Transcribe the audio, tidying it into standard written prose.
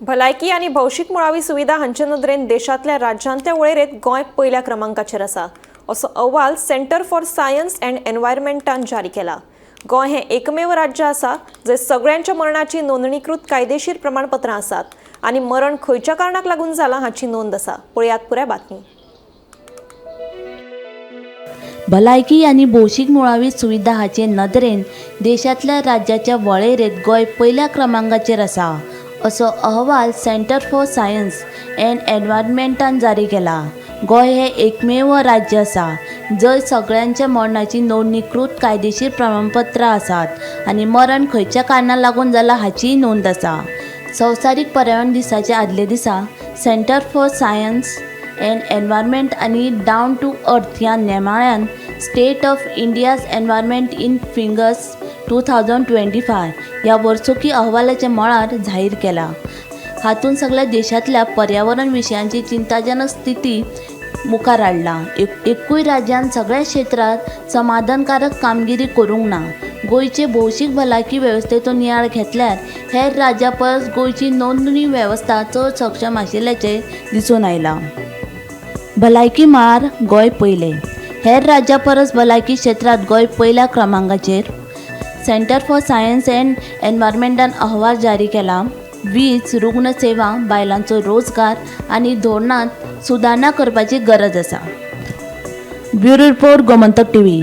भलायकी आनी भौशीक मुळावी सुविधा हांचे नदरेन देशांतल्या राज्यांतल्या वळेरेंत गोंय पयल्या क्रमांकाचेर आसा, असो अहवाल सेंटर फॉर सायन्स अँड एनवायरमेंटान जारी केला. गोंय हें एकमेव राज्य आसा जंय सगळ्यांच्या मरणाची नोंदणीकृत कायदेशीर प्रमाणपत्रां आसात आनी मरण खंयच्या कारणाक लागून जालां हाची नोंद आसा. पळयात पुराय बातमी. भलायकी आनी भौशीक मुळावी सुविधा हाचे नदरेन देशांतल्या राज्याच्या वळेरेंत गोंय पयल्या क्रमांकाचेर आसा, असो अहवाल सेंटर फॉर सायन्स अँड एनवायरमेंटान जारी केला. गोंय हें एकमेव राज्य आसा जंय सगळ्यांच्या मरणाची नोंदणीकृत कायदेशीर प्रमाणपत्रां आसात आनी मरण खंयच्या कारणाक लागून जालां हाचीय नोंद आसा. संवसारीक पर्यावरण दिसाच्या आदले दिसा centre for science and environment आनी डावन टू अर्थ ह्या नेमाळ्यान State of India's Environment in Figures 2025 ह्या वर्सुकी अहवालाच्या मळार जाहीर केला. हातूंत सगळ्या देशांतल्या पर्यावरण विशयांची चिंताजनक स्थिती मुखार हाडला. एकूय राज्यान सगळ्या क्षेत्रांत समाधानकारक कामगिरी करूंक ना. गोंयचे भौशीक भलायकी वेवस्थेचो नियाळ घेतल्यार हेर राज्यां परस गोंयची नोंदणी वेवस्था चड सक्षम आशिल्ल्याचें दिसून आयलां. भलायकी मळार गोंय पयलें. हेर राज्यां परस भलायकी क्षेत्रांत गोंय पयल्या क्रमांकाचेर. सेंटर फॉर सायन्स अँड एनवायरमेंटान अहवाल जारी केला. वीज, रुग्णसेवा, बायलांचो रोजगार आनी धोरणांत सुदारणा करपाची गरज आसा. Bureau report, Gomantak TV.